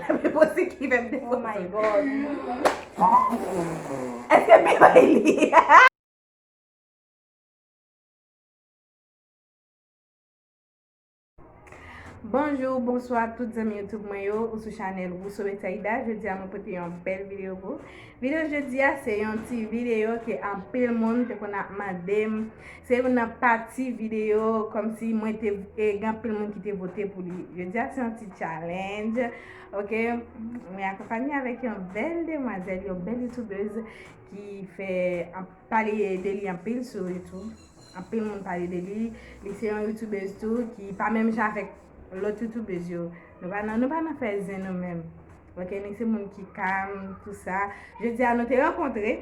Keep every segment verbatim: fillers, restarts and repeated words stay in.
Epi poze ki fè m te poze. Oh my God. Èske pi bay li? Bonjou, bonswa tout zanmi YouTube mwen yo, ou sou chanèl Rousseau Betsaïda. Jodi a mwen pote yon bèl videyo pou ou. Videyo jodi a se yon ti videyo ke anpil moun te konn ap mande m. Se youn nan pati videyo kòmsi mwen te e, gen anpil moun ki te vote pou li. Jodi a se yon ti challenge. Ok, mwen akonpanye avèk yon bèl demwazèl, yon bèl youtubèz ki fè pale de li anpil sou YouTube. Anpil moun pale de li. Li se yon youtubèz tou ki pa menm jan avèk lòt youtubèz yo. Nou pa nan, nou pa nan fè zen nou menm. Ok, nou se moun ki kalm, tou sa. Jodi a nou te rankontre.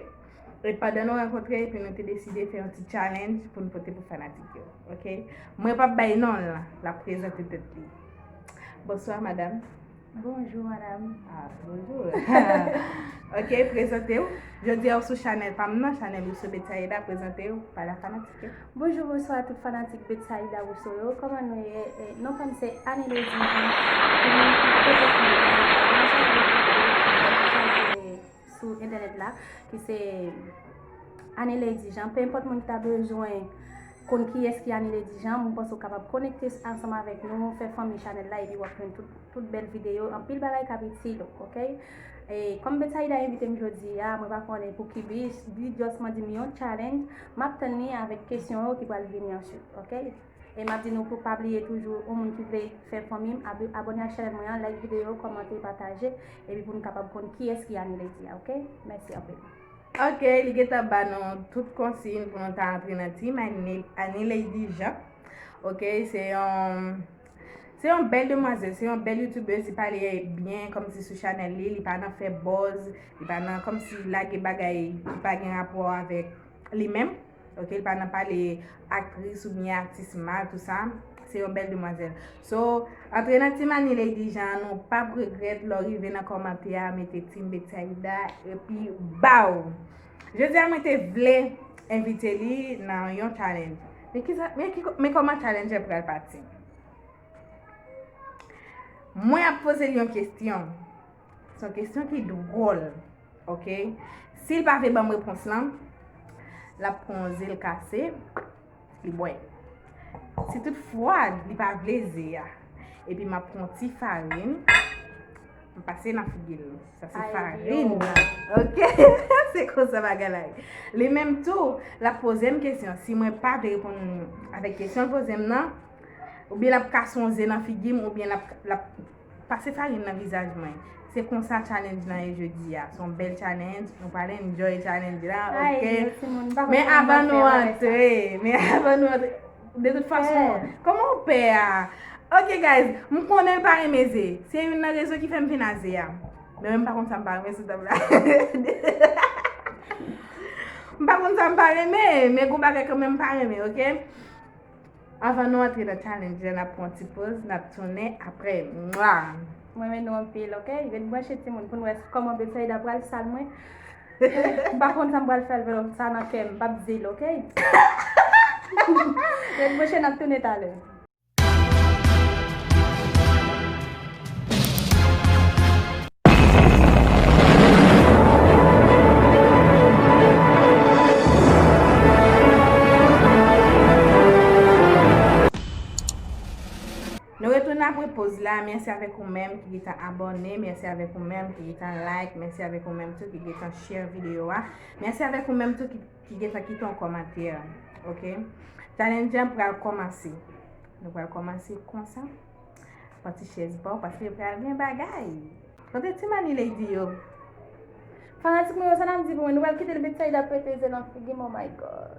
E pandan nou rankontre, epi nou te deside fè yon ti challenge pou nou pote pou fanatik yo. Ok? Mwen p ap bay non l, l ap prezante tèt li. Bonswa, madanm. Bonjou madanm. Ah, bonjou. Ok, prezante w. Jodi a ou sou chanèl pa m nan, chanèl Rousseau Betsaïda, prezante w, pale a fanatik yo. Bonjou, bonswa tout fanatik Betsaïda Rousseau yo. Kòman nou ye? Eh, non pa m se Annie Lady Jean. Pou moun ki petèt konn mwen, mwen se yon sou entènèt la ki se Annie Lady Jean. Pe enpòt moun ki ta bezwen konn kiyès ki Annie Lady Jean, mwen panse w kapab konekte ansanm avèk nou, fè fanmi chanèl la epi w ap jwenn tout, tout bèl videyo, anpil bagay k ap itil ou, ok? E kòm Betsaïda envite m jodi a, mwen pa konnen pou ki bi, li just mande m yon challenge, m ap tann li avèk kesyon yo ki pral vini answit, ok? E m ap di nou pou pa bliye toujou, yon moun ki vle fè fanmi m, ab- abòne ak chanèl mwen an, like videyo, kòmante, pataje, epi pou nou kapab konn kiyès ki Annie Lady a, ok? Mèsi anpil. Ok, li gentan ba nou tout konsiy pou nou ta antre nan team Annie Lady Jean. Ok, se yon se yon bèl demwazèl, se yon bèl youtubèz, li pale byen kòmsi sou chanèl li, li pa nan fè buzz, li pa nan kòmsi lage bagay ki pa gen rapò avèk li menm. Ok, li pa nan pale aktris oubyen atis mal, tou sa. Se yon bèl demwazèl. So, antre nan team Annie Lady Jean, nou p ap regrèt lè w rive nan kòmantè a, mete team Betsaïda, epi baw! Jodi a mwen te vle envite li nan yon challenge. Men kisa, men ki, men kòman challenge an pral pati? Mwen ap poze l yon kesyon. Se yon kesyon ki dwòl, ok? Si l pa vle ban m repons lan, l ap pran yon ze l kase, li bwè. Si toutfwa li pa vle ze a, epi m ap pran yon ti farin, m pase nan figi l. Sa se farin nan, ok? Se konsa bagay la ye. Li menm tou, l ap poze m kesyon. Si mwen pa vle reponn avèk kesyon l poze m nan, oubyen l ap kase yon ze nan figi m, oubyen l ap, l ap pase farin nan vizaj mwen. Se konsa challenge lan ye jodi a. Se yon bèl challenge. Nou pral enjoy challenge la, ok? Men avan nou antre, men avan nou antre, de tout fason, kòman w pè a? Ok guys, m konnen l pa renmen ze. Se youn nan rezon ki fè m vin a ze a. Men mwen m pa konn sa m pa renmen sou tab la. M pa konn sa m pa renmen, men gon bagay kanmenm m pa renmen, ok? Avan nou antre nan challenge la, n ap pran yon ti poz, n ap tounen apre. Mwa! M renmen nou anpil, ok? Ret branche timoun pou n wè kòman Betsaïda pral sal mwen. M pa konn sa m pral fè avè l, sa nan kè m, m p ap di l, ok? Ret branche, n ap tounen talè. Nou retounen apre poz la. Mèsi avèk ou menm ki gentan abòne, mèsi avèk ou menm ki gentan like, mèsi avèk ou menm tou ki gentan share videyo a. Mèsi avèk ou menm tou ki, ki gentan kite yon kòmantè. Ok? Challenge an pral kòmanse. Nou pral kòmanse konsa. Pran ti chèz ba w paske pral gen bagay. Kote ti Money Lady yo? Fanatik mwen yo, sa n ap di pou mwen? Nou pral kite l Betsaïda prete ze nan figi m, oh my God.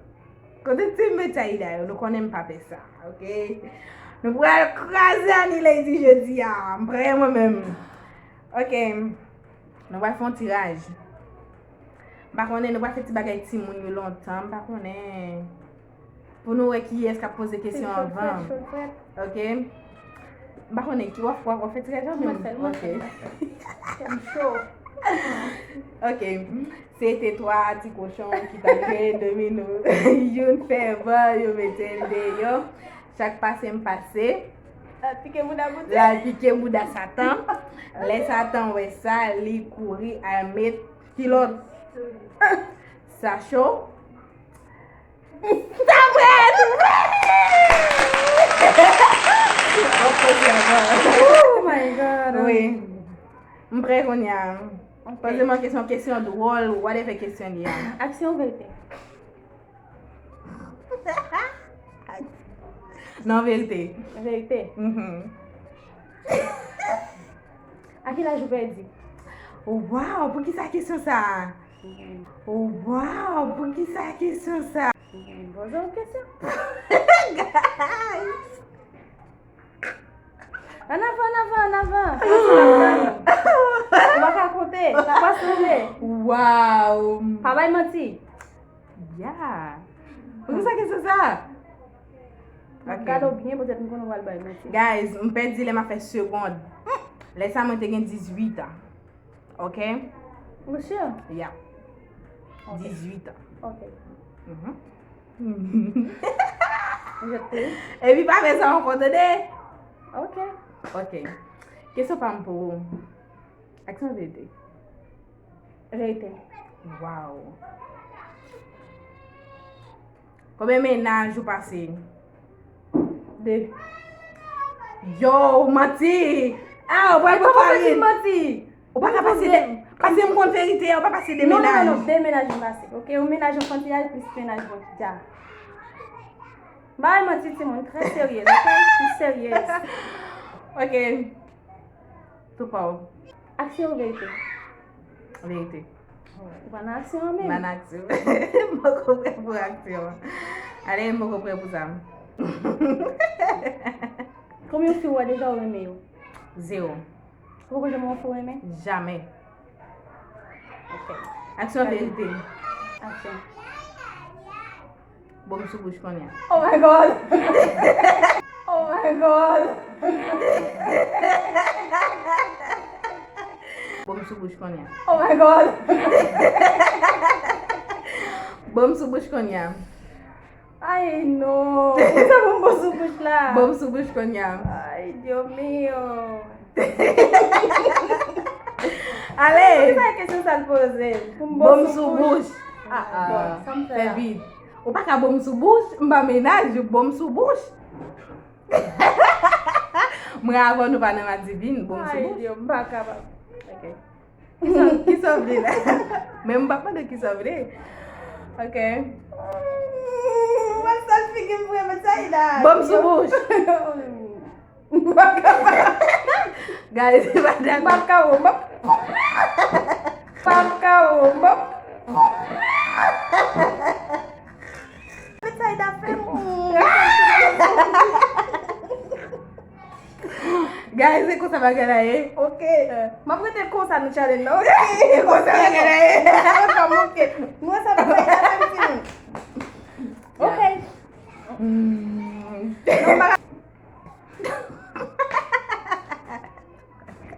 Kote ti Betsaïda yo? Nou konnen m pa fè sa, ok? Nou pral kraze Money Lady jodi a. M prè mwen menm. Ok. Nou pral fè yon tiraj. M pa konnen, nou pral fè ti bagay timoun yo lontan. M pa konnen. Pou nou wè kiyès k ap poze kesyon anvan. Ok. M pa konnen ki w ap, w ap fè tiraj la menm. Ok. Ok. Se te twa ti kochon ki t ap jwe domino. Youn fè van, yo mete l deyò. Chak pase m pase. L al pike bouda Bondye. L al pike bouda Satan. Lè Satan wè sa, li kouri al met kilòt sa cho. Sa vre! Oh my God. Wi. M prè kounye a. Ok. Poze m yon kesyon, kesyon dwòl, whatever kesyon li a. Aksyon, verite? Non, verite. Verite. Mhm. A ki laj ou pèdi? Waw, poukisa kesyon sa? Waw, poukisa kesyon sa? Poze yon kesyon. Guys. Ann avan, ann avan, ann avan. Ou pa ka konte. Sa pa sove. Waw. Pa bay manti. Ya. Poukisa kesyon sa? M ap gade w byen, petèt m konnen w pral bay manti. Guys, m pèdi lè m ap fè segond. Lè sa mwen te gen dizuit an. Ok? Ou si? Ya. Ok. Dizuit an. Ok. Mhm. Epi pa fè sa ankò, tande? Ok. Ok. Kesyon pa m pou ou. Aksyon, verite? Verite. Waw. Konbyen mennaj ou pase? De. Yo, manti! Ah, ou pral pran farin. Manti. Ou pa ka pase de, paske m konn verite a, ou pa pase de mennaj. Non, non, non, de mennaj m pase. Ok, yon mennaj anfantiyaj plis mennaj mwen. Dja. M pa bay manti, timoun, trè serye, ok? M serye. Ok. Tou pa w. Aksyon ou verite? Verite. Ou pa nan aksyon an menm? M pa nan aksyon. M poko prè pou aksyon an. Ale, m poko prè pou sa. Konbyen fi ou wè deja ou renmen yo? Zewo. Ou poko janm wè yon fi ou renmen? Jamè. Ok. Aksyon, verite? Aksyon. Bon m sou bouch kounye a. Oh my God! Oh my God! Bon m sou bouch kounye a. Oh my God! Bon m sou bouch kounye a. Ay, non. Sa pou m bon sou bouch la. Bon m sou bouch kounye a. Ay, Dios mío. Ale! Poukisa kesyon sa l poze? Pou m bon sou bouch? Ah, ah. Bon, sa m fè la? Fè vit. Ou pa ka bon m sou bouch? M pa mennaj ou, bon m sou bouch. Mwen avè w nou pa nan madivin, bon m sou bouch. Ay, Dios, m pa kapab. Ok. Kisa, kisa w vle la? Men m p ap mande w kisa w vle. Ok. Mwen sal figi m vre, men sa y la. Bon m sou bouch. M p ap kapab. Guys, se pa dakò. M p ap ka wè, m p ap, m p ap ka wè, m p ap. Betayda fè m. Guys, se konsa bagay la ye. Ok. M ap rete konsa nan challenge la. Ok. E konsa bagay la ye. Sa yo pa manke. Nou wè sa Betayda fè m, timoun. Ok. Hmm.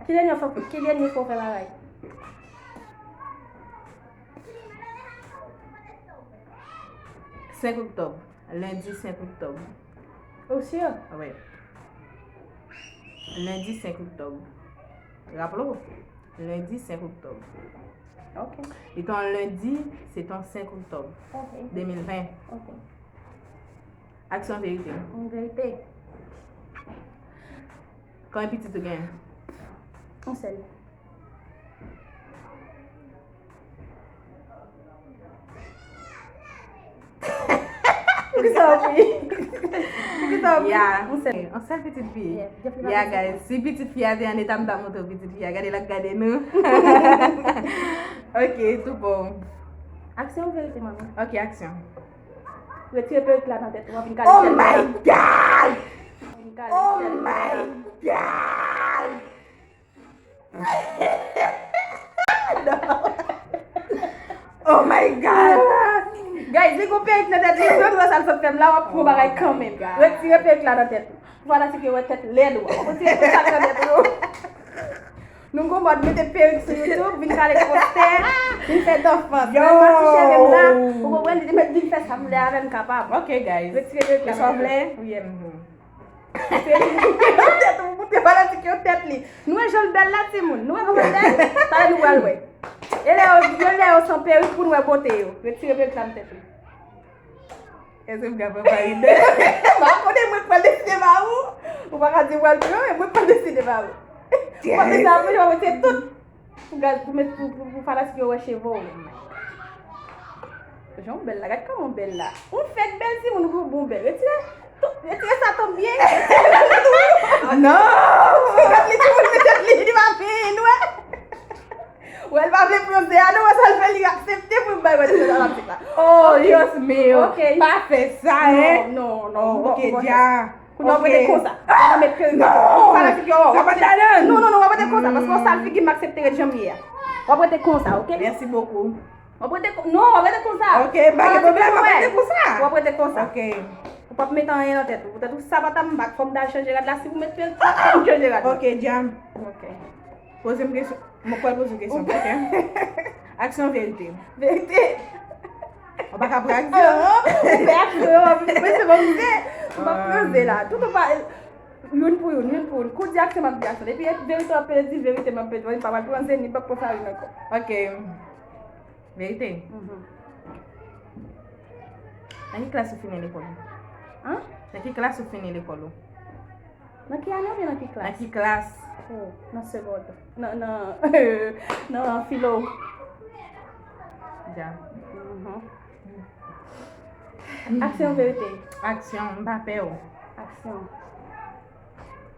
Ki dènye fwa, ki dènye fwa w fè bagay? Senk oktòb. Lendi senk oktòb. Ou si? Wi. Lendi senk oktòb. Raple w? Lendi senk oktòb. Ok. Li te yon lendi, se te yon senk oktòb. Ok. De mil ven. Ok. Aksyon, verite? Yon verite. Konbyen pitit ou gen? Yon sèl. Poukisa w ri? Poukisa w ri? Ya, yon sèl. Yon sèl pitit fi. Yeah, Jeffrey pa gen sèl. Ya, guys, si pitit fi a te an eta, m t ap montre w pitit fi a. Gade l ap gade nou. Ok, tou bon. Aksyon ou verite, manmi? Ok, aksyon. Retire perik la nan tèt ou, w ap vin kale sèl. Oh my God! Vin kale sèl. Oh my God! Oh my God! Guys, li gon perik nan tèt li, yo dwe sa l sot fè m la, w ap pran bagay kanmenm. Retire perik la nan tèt ou. Vwala, se ke wè tèt lèd ou. Retire perik la nan tèt ou. Nou gon mòd mete perik sou YouTube, vin kale postè, vin fè danfans. Yo! Mwen pati cheve m la, ou konprann, li te mèt vin fè sa m vle avè m kapab. Ok, guys. Retire perik la. Sa w vle? Wi, m. Tèt ou, pou montre fanatik yo tèt li. Nou wè jan l bèl la, timoun. Nou wè kòman l bèl? Talè nou pral wè. E lè yo, yo lè yo san perik pou nou wè bote yo. Retire perik la nan tèt li. Èske m ka pran farine? M pa konnen, mwen k pral deside ba ou. Ou pa ka di w pral pran, men mwen k pral deside ba ou. Ou pa fè sa, apre, w ap retire tout. Pou gad, pou met, pou, pou, pou fanatik yo wè cheve w. Jan w bèl la, gad kòman w bèl la. Ou fèk bèl, timoun, ou bon bèl. Retire, tout, retire sa tonbe byen. Non! Gad li, timoun, mete li, li pa fin, wè. Wè, l pa vle bronze a, non, wè sa l fè, li aksepte pou l bay wè ti fanatik la. Oh, Dios mío. Ok. Pa fè sa, hein? Non, non, non. Oh, ok, dja. Kounye a w ap rete konsa. Kounye a w ap met perik. Non! Fanatik yo, w ap rete. Sa pa ta donn. Non, non, non, w ap rete konsa. Paske w sal figi m, aksepte ret jan m ye a. W ap rete konsa, ok? Merci beaucoup. W ap rete kon-, non, w ap rete konsa. Ok, pa gen pwoblèm, w ap rete konsa. W ap rete konsa. Ok. Ou p ap met anyen nan tèt ou. Poutèt ou sapat a m bak, fò m ta chanje rad la, si ou met perik, fò m chanje rad la. Ok, dja. Ok. Poze m kesyon. Mwen kwè poze w kesyon, ok? Aksyon, verite. Verite. Ou pa ka pran aksyon. Ah, ou fè aksyon, mwen se bon, mwen se, m ap bronze la. Tout ou pa, youn pou youn, youn pou youn. Kou di aksyon, m ap di aksyon. Depi verite w ap pede di, verite m ap pede di, m pa pral bronze, ni m p ap pran farin ankò. Ok. Verite. Mhm. Nan ki klas ou fini lekòl ou? Hein? Nan ki klas ou fini lekòl ou? Nan ki ane oubyen nan ki klas? Nan ki klas? Oh, nan segond. Nan, nan, nan filo. Dja. Mhm. Aksyon, verite. Aksyon, m pa pè w. Aksyon.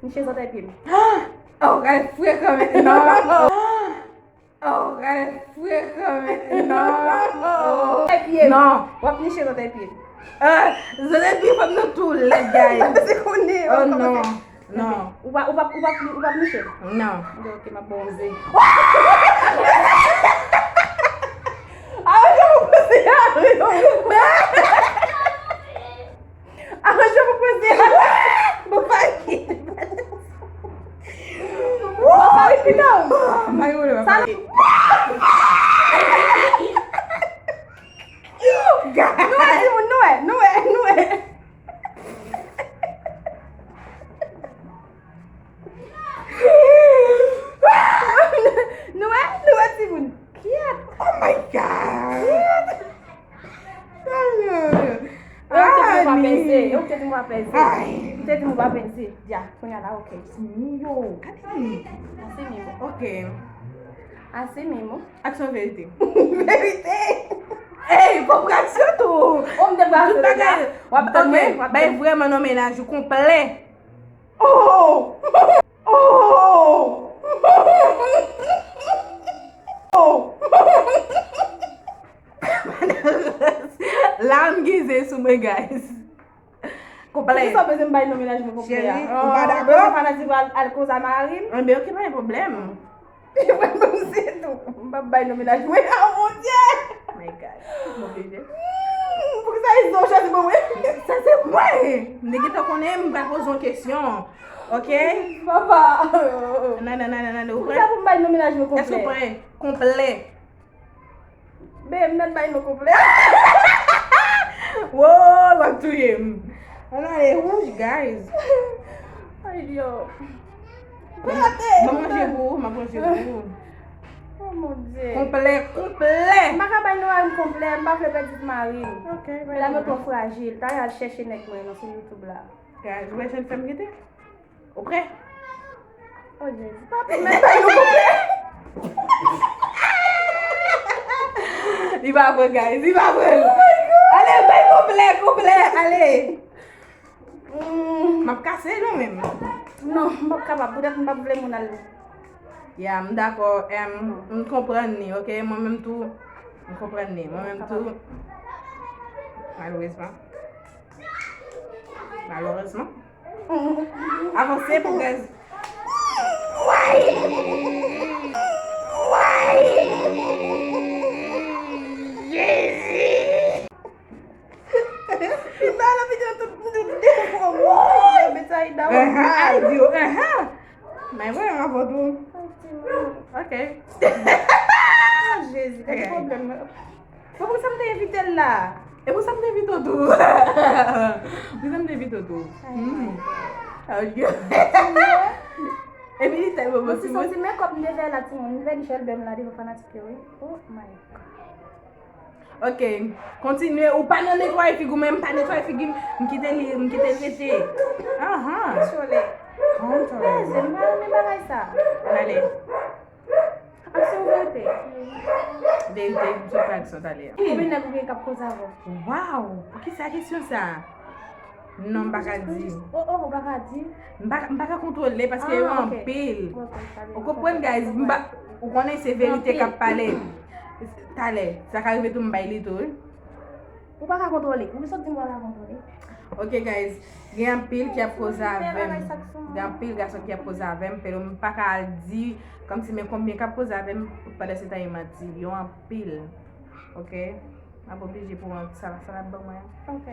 Niche zòtèy pye m. Oh, gade frekan men. Non. Oh, gade frekan men. Non. Zòtèy pye m. Non. W ap niche zòtèy pye m. Ah, zòtèy pye fòm nou tou lèd, guys. Se konnen. Oh, non. Non. Ou pa, ou pa, ou pa, ou pa niche? Non. Ok, ok, m ap ba w ze. Aranje pou poze, aranje pou poze. Aranje pou poze. Bon, pa ki. Bon, pa ki, non. Sa li. Nou wè, timoun, nou wè, nou wè, nou wè. Nou wè, nou wè, timoun. Kyèt. Oh my God. Kyèt. Ayo. E ou te di m pa pèse, e ou te di m pa pèse. Ay. Ou te di m pa pèse. Dja, kounye a la, ok. Miyo, gade li. Mèsi, Miyo. Ok. Ase menm, wi. Aksyon, verite. Verite! Ey, fò pran aksyon tou! O, m te pran aksyon deja. W ap tann mwen, w ap tann mwen. Bay vrèman non mennaj ou konplè. Oh! Oh! Oh! Larm gize sou mwen, guys. Konplè. Poukisa w bezwen m bay non mennaj mwen konplè a? Cheri, ou pa dakò? Bezwen fanatik al, al koze a mari m? Enben, ok, pa gen pwoblèm. Mwen menm se tou. M p ap bay non mennaj mwen. Oh, mon Dieu! My God. M oblije. Hmm, poukisa Izo chwazi pou mwen? Sa se mwen! M te gentan konnen m pral poze yon kesyon. Ok? Papa! Nan, nan, nan, nan, nan, ou prè? Poukisa pou m bay non mennaj mwen konplè? Èske ou prè? Konplè. Babe, m mèt bay non konplè. Wow, w ap touye m. Ann ale wouj, guys. Ay, yo. Ban m ranje pou ou, m ap ranje pou ou. Oh, mon Dieu. Konplè, konplè. M pa ka bay non mari m konplè, m pa vle pèdi mari m. Ok, bay non. Medam yo twò frajil. Talè al chèche nèg mwen nan sou YouTube la. Guys, ou wè jan l fè m rete? Ou prè? Oh, Jezi. Papi, men bay nou konplè. Li pa vre, guys. Li pa vre. Ale, bay konplè, konplè. Ale. Mm. M ap kase non menm. Non, m p ap kapab. Poutèt m p ap vle moun al. Ya, m dakò. Em, m konprann li, ok? Mwen menm tou, m konprann li. Mwen menm tou, malerezman. Malerezman. Avanse pou gaz. Li ba la videyo tout, tout defo. Woy! Bèt sa li da. Ahan, ay, di yo, ahan. Men mwen avè w tou. Ok. Ah, Jezi, pa gen pwoblèm. Bon, poukisa m te envite l la? E poukisa m te envite w tou? Poukisa m te envite w tou? Hmm. Epi li tèlman bon timoun. Mwen se santi men kòb m te fè la timoun. M te fè li fè l bèm la devan fanatik yo wi. Oh my God. Ok, kontinye. Ou pa nan netwaye figi w, men m pa netwaye figi m. M kite li, m kite l rete. Ahan. Kontwole. Kontwole. Lèze, m pa renmen bagay sa. Ann ale. Aksyon verite. Verite, m sot fè aksyon talè a. Konbyen nèg ou gen k ap koze avè w? Waw, poukisa kesyon sa? Non, m pa ka di. Oh, oh, ou pa ka di? M pa, m pa ka kontwole paske yo anpil. Ou konprann, guys? M pa, ou konnen se verite k ap pale. Talè, sa ka rive tou m bay li tou, wi. Ou pa ka kontwole. Ou sot di m ou pa ka kontwole. Ok, guys, gen anpil ki ap koze avè m. Gen anpil gason ki ap koze avè m, pero m pa ka al di kòmsi men konbyen k ap koze avè m, pandan se tan e manti. Yo anpil. Ok? M ap oblije pran sa, sa l ap ban mwen an. Ok.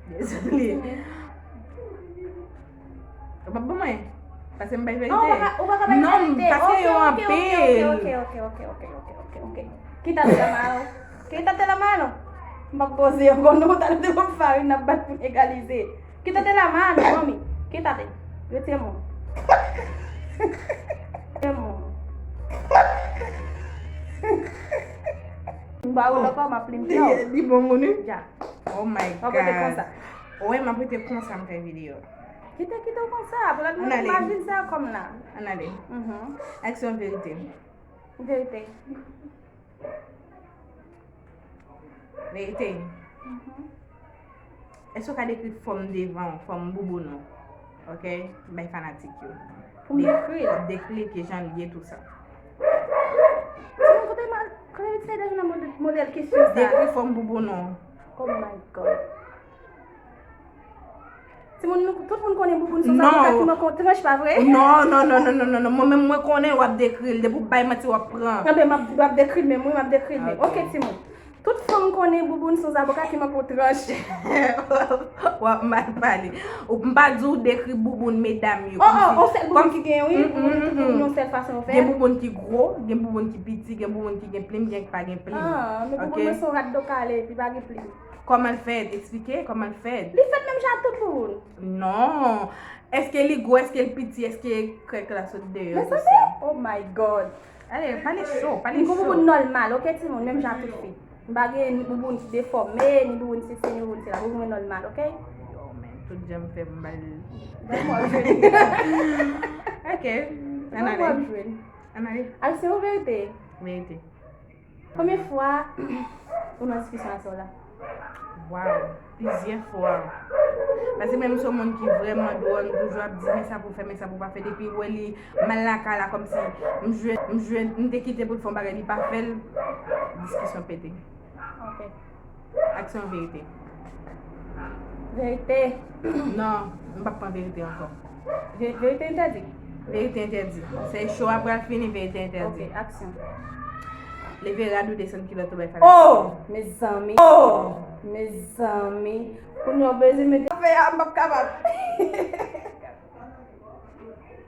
Dezole. Ou p ap ban mwen? Paske m bay verite. Non, paske yo anpil. Ok, ok, ok. Quítate la mano. Quítate la mano. M p ap poze ankò non, talè te ban m farin, n ap bat pou n egalize. Quítate la mano, mami. Quítate. Retire men w. Retire men w. M ba ou l ankò, m ap limpe w. Li bon moun wi. Ja. Oh my God. W ap rete konsa. Ou wè m ap rete konsa m fè videyo. Kite, kite w konsa. Pou lòt moun imajine sa kòm la. Ann ale. Aksyon verite. Verite. Verite. Èske w ka dekri fòm devan w, fòm bouboun ou? Ok? Bay fanatik yo. Pou m dekri l? Dekri l, ki jan l ye, tou sa. Timoun, kote ma, kote Mitch Snyder jwenn modèl, modèl kesyon sa? Dekri fòm bouboun ou. Oh my God. Timoun, nou, tout moun konnen bouboun se yon sa ki manke yon tranch, pa vre? Non, non, non, non, non, non, non. Mwen menm, mwen konnen w ap dekri l. Depi w bay manti, w ap pran. Anben, m ap, w ap dekri l menm, wi, m ap dekri l menm. Ok, timoun. Tout fanm konnen bouboun se yon zaboka ki manke yon tranch. W ap mal pale. Ou, m pa di w dekri bouboun medam yo. Oh, oh, yon sèl bouboun ki gen, wi. Bouboun ki gen yon sèl fason yo fè. Gen bouboun ki gwo, gen bouboun ki piti, gen bouboun ki gen plim, gen ki pa gen plim. Ah, men bouboun mwen se yon rat do kale, epi pa gen plim. Kòman l fèt? Eksplike kòman l fèt. Li fèt menm jan ak tout bouboun. Non. Èske li gwo? Èske l piti? Èske krèk la sot deyò? Mezanmi, oh my God. Ale, pale cho, pale cho. M gon bouboun nòmal, ok, timoun, menm jan ak tout fi. M pa gen ni bouboun ki defòme, ni bouboun sesi, ni bouboun sela. Bouboun mwen nòmal, ok? Yo, men, tout jan m fè m ba l. Ban m w ap jwe. Ok, ann ale. Ban m w ap jwe. Ann ale. Aksyon ou verite? Verite. Konbyen fwa ou nan diskisyon aswè la? Waw, plizyè fwa. Paske menm se yon moun ki vrèman dwòl, m toujou ap di, men sa pou w fè, men sa pou w pa fè. Depi w wè li mal lakay la, kòmsi m jwenn, m jwenn, m te kite pou l fè yon bagay, li pa fè l, diskisyon pete. Ok. Aksyon verite. Verite. Non, m p ap pran verite ankò. Ve-, verite entèdi. Verite entèdi. Se cho a pral fini, verite entèdi. Ok, aksyon. Leve rad ou, desann kilòt ou, bay fanatik. Oh! Mezanmi. Oh! Mezanmi. Kounye a w bezwen mete afè a, m p ap kapab.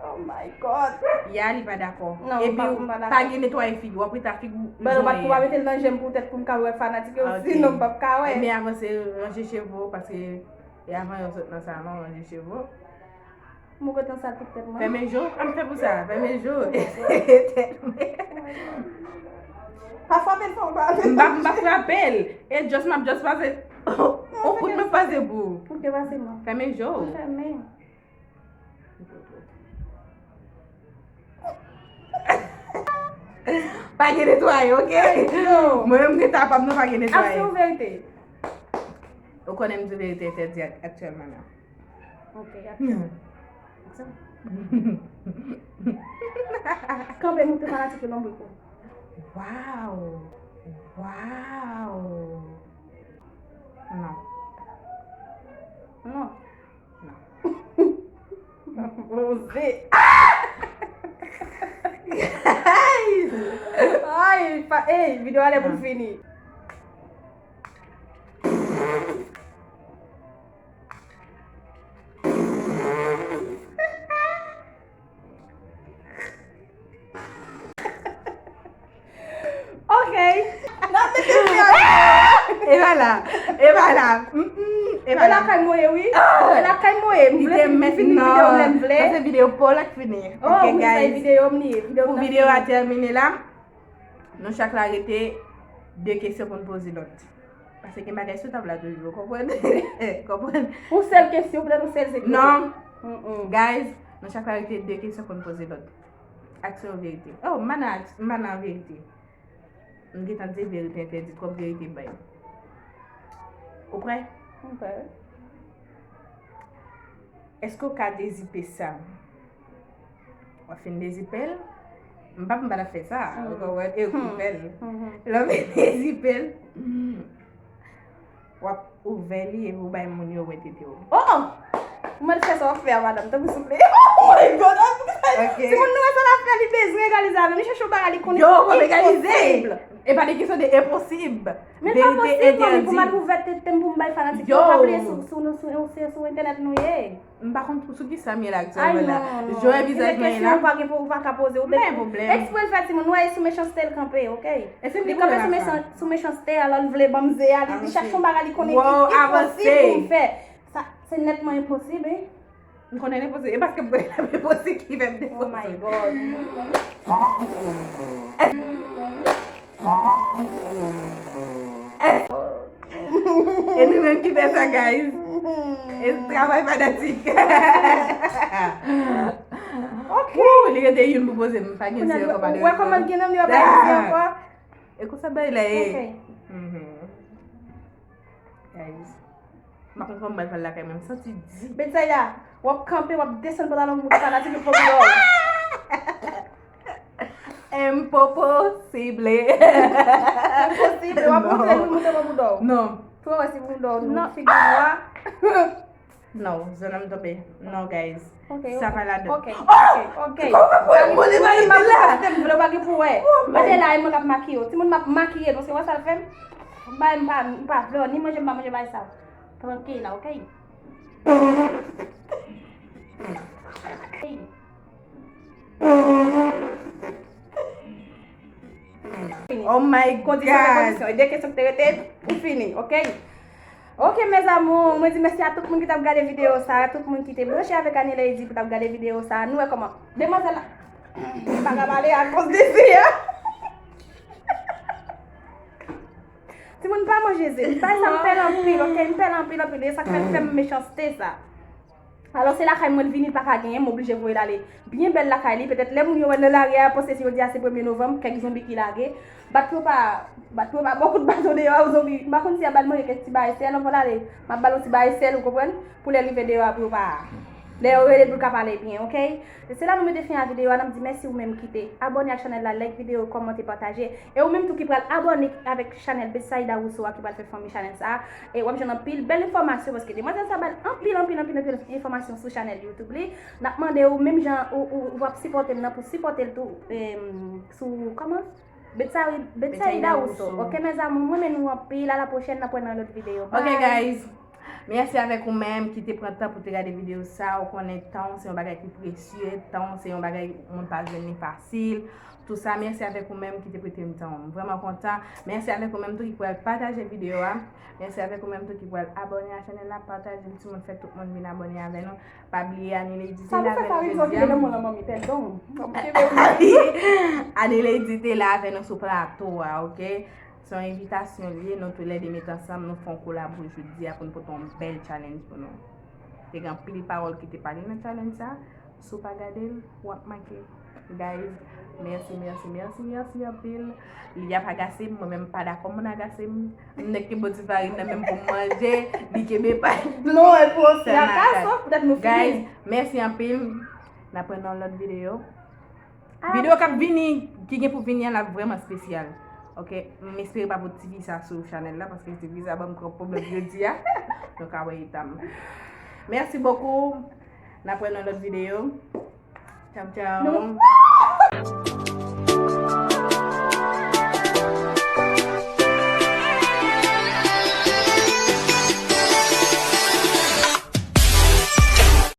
Oh my God. Ya, li pa dakò. Non, m pa, m pa dakò. Epi w pa gen netwaye figi w, w ap rete ak figi w zonye. Ou pa mete l nan je m poutèt pou m ka wè fanatik yo, sinon m p ap ka wè. Ebyen, avanse, ranje cheve w, paske e avan yo sot nan salon, ranje cheve w. Mwen kontan sa tout tèt mwen. Fèmen je w, an fè pou sa, fèmen je w. Pa frape l fò, pa. M pa, m pa frape l. E just, m ap just pase. On kout m ap pase pou. Pou ke pase mwen. Fèmen je w. Fèmen. Pa gen netwaye, ok? Yo. Mwen menm gen ta pa m nan pa gen netwaye. Aksyon ou verite? Ou konnen m di verite entèdi ak-, aktyèlman la. Ok, aksyon. Aksyon. Kanpe, montre fanatik yo lonbrik ou. Waw! Waw! Non. Non. Oze. Ay! Ay, pa, ey, videyo a lè pou l fini. Ok. N ap mete fè a. E E pa la. E pa la. Mm, mm, e pa la. E lakay mwen ye, wi. E lakay mwen ye. M vle fin, m fin videyo m lè m vle. Sa se videyo pa w la k fini. Oh, wi, sa e videyo m li ye. Pou videyo a tèmine la, nou chak la rete de kesyon pou n poze lòt. Paske gen bagay sou tab la toujou, ou konprann? Konprann? Yon sèl kesyon, poutèt yon sèl sekrè. Non. Mm, mm. Guys, nou chak la rete de kesyon pou n poze lòt. Aksyon ou verite? Oh, m pa nan aks-, m pa nan verite. M gentan di verite entèdi, twòp verite bay. Ou prè? M prè. Èske w ka dezipe sa? W ap fin dezipe l? M p ap, m pa t ap fè sa. Ou konprann? E ou ki fè l. Lè w fin dezipe l, w ap ouvè li epi w bay moun yo wè tete w. Oh! Ou mèt fè sa w ap fè a, madanm, tanpri, souple. Oh my God! Ok. Timoun, nou wè sa l ap fè, li bezwen egalize avè m. Li chèche yon bagay, li konnen enposib. Yo, w ap egalize. E pa de kesyon de enposib. Men l pa posib, manmi, pou m al ouvè tete m pou m bay fanatik yo. Pa bliye sou, sou, nou, sou, sou, sou entènèt nou ye. M pa konn sou ki sa m ye la aktyèlman la. Jan w wè vizaj mwen ye la. Gen de kesyon ou pa gen pou, ou pa ka poze. Ou te eksprè l fè timoun, nou wè e sou mechanste l kanpe, ok? Li kanpe sou mechan-, sou mechanste, alò l vle ban m ze a, li, li chèche yon bagay li konnen ki enposib pou l fè. Sa, se nètman enposib, wi. M konnen l enposib. E paske m konnen l ap enposib ki fè m defanse. Oh my God. E nou menm ki fè sa, guys. E travay fanatik. Ok. Woo, li rete youn pou poze m. Pa gen seri konpa de. Ou wè kòman l gen nan li, yo pa di ankò. E konsa bay la ye. Ok. Mhm. Guys. M pa konn kòman m pral lakay mwen, m santi di. Betsaida, w ap kanpe, w ap desann pantalon moun fanatik yo pran bouda w. Enposible. Enposible, w ap montre nou, montre mwen bouda w. Non. Pou wè si bouda w, non, figi nwa. Non, zòn nan m tonbe. Non, guys. Ok, sa pa ladan. Ok, ok, ok. Kòman pou mwen li pa rete la? M vle w pa gen pou wè. Mete la, e mwen k ap makiye w. Timoun, m ap makiye l, paske wè sa l fè m? M pa, m pa, m pa vle w ni manje, m pa manje bay sa. Tranquila, ok? Oh my God. Kondisyon, kondisyon. E de kesyon ki te rete, ou fini, ok? Ok, mes amours, mwen di mèsi a tout moun ki t ap gade videyo sa, tout moun ki te branche avèk Annie Lady pou t ap gade videyo sa. Nou wè kòman demwazèl la pa ka pale akoz de ze a. Timoun pa manje ze. Bagay sa m pè l anpil, ok? M pè l anpil, anpil. E sa k fè l fè m mechanste sa. Alò, se lakay mwen l vini, l pa ka genyen, m oblije voye l ale byen bèl lakay li. Petèt lè moun yo wè l nan lari a, y ap panse si yo di a se premye novanm, kèk zonbi ki lage. Bat pou yo pa, bat pou yo pa ba w kout baton deyò a, ou zonbi. M pa konn si y ap ba l manje kèk ti bagay sèl, anvan l ale, m ap ba l yon ti bagay sèl, ou konprann? Pou lè l rive deyò a, pou yo pa, lè yo rele l pou l ka pale byen, ok? E se la nou mete fen a videyo a, n ap di mèsi ou menm ki te abòne ak chanèl la, like videyo, kòmante, pataje. E ou menm tou ki pral abòne avèk chanèl Betsaida Rousseau a, ki pral fè fanmi chanèl sa a, e w ap jwenn anpil bèl enfòmasyon, paske demwazèl sa ba n anpil, anpil, anpil, anpil enfòmasyon sou chanèl YouTube li. N ap mande w, menm jan ou, ou, ou ap sipòte l nan, pou sipòte l tou, em, sou, kòman? Betsaida, Betsaida Rousseau. Ok, mes amours, mwen renmen nou anpil. A la pwochèn, n ap wè nan lòt videyo. Ok, guys. Mèsi avèk ou menm ki te pran tan pou te gade videyo sa. Ou konnen tan w se yon bagay ki presye. Tan w se yon bagay moun pa jwenn li fasil. Tou sa, mèsi avèk ou menm ki te prete m tan w. M vrèman kontan. Mèsi avèk ou menm tou ki pral pataje videyo a. Mèsi avèk ou menm tou ki pral abòne a chanèl la, pataje l, timoun, fè tout moun vin abòne avè nou. Pa bliye Annie Lady te la avè nou jodi a. Annie Lady te la avè nou sou plato a, ok? Se yon envitasyon li ye, nou toulè de met ansanm, nou fè yon kolabo jodi a pou n pote yon bèl challenge pou nou. Te gen anpil pawòl ki te pale nan challenge sa, si w pa gade l, w ap manke. Guys, mèsi, mèsi, mèsi, mèsi anpil. Li ap agase m, mwen menm m pa dakò moun agase m. M nèk kenbe ti farin nan menm pou m manje, li kenbe pa. Non, e pou osi agase, petèt nou fini. Guys, mèsi anpil. N ap wè nan lòt videyo. Videyo k ap vini, ki gen pou vini an, l ap vrèman espesyal. Ok, m espere pa pot ti fi sa sou chanèl la, paske ti fi sa ban m gwo pwoblèm jodi a. Nou ka wè eta m. Mèsi bokou. N ap wè nan lòt videyo. Tchao, tchao.